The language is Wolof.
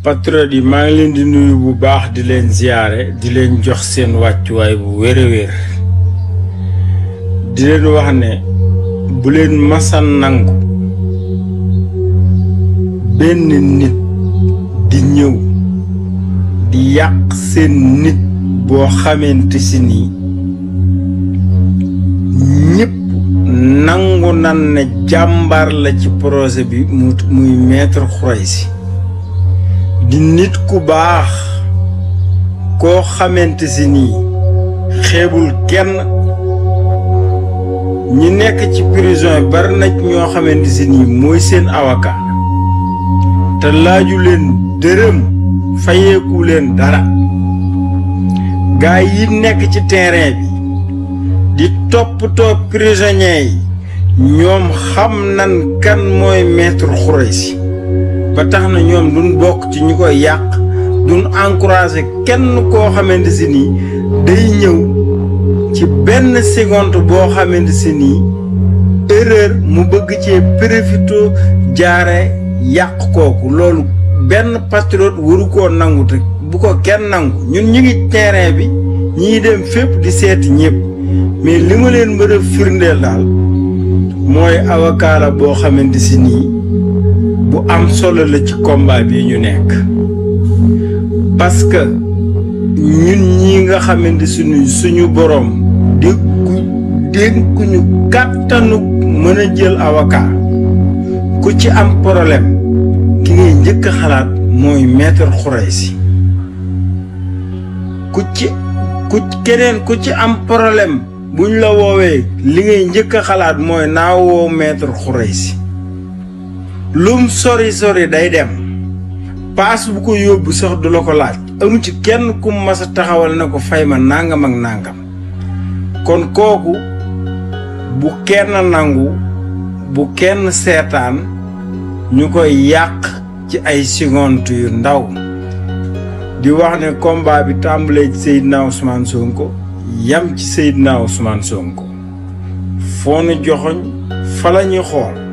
patriote yi maa ngi leen di nuyu bu baax di leen ziaré di leen jox seen wàccuwaay bu wér a wér di leen wax ne bu leen masa nangu benn nit di ñëw di yàq seen nit boo xamante si nii ñëpp nangu nan ne jàmbaar la ci projet bi muy Maître Khouraïssi di nit ku baax koo xamante si nii xeebul kenn ñi nekk ci prison bari na ñoo xamante si nii mooy seen avocat te laaju leen dërëm fayeeku leen dara gaay yi nekk ci terrain bi di toppatoo prisonniers yi ñoom xam nan kan mooy Maître Khouraïssi ba tax na ñoom duñ bokk ci ñu koy yàq duñ encouragé kenn koo xamante si nii day ñëw ci benn seconde boo xamante si nii erreur mu bëgg cee profité jaare yàq kooku loolu benn patriote waru koo nangu te bu ko kenn nangu ñun ñu ngi terrain bi ñii dem fépp di seeti ñëpp mais li ma leen mën a firndeel daal mooy avocat la boo xamante si nii bu am solo la ci combat bi ñu nekk parce que ñun ñi nga xamante suñu borom dénkuñu kàttanu mën a jël avocat ku ci am problème ki ngay njëkk a xalaat mooy Maître Khouraïssi keneen ku ci am problème buñ la woowee li ngay njëkk a xalaat mooy naa woo Maître Khouraïssi lum sori day dem paas bu ko yóbbu sax du la ko laaj amu ci kenn ku mas a taxawal na ko fay ma nangam ak nangam kon kooku bu kenn nangu bu kenn seetaan ñu koy yàq ci ay secondes yu ndaw di wax ne combat bi tàmbalee ci Seydina Ousmane Sonko yam ci Seydina Ousmane Sonko foo nu joxoñ fa la ñuy xool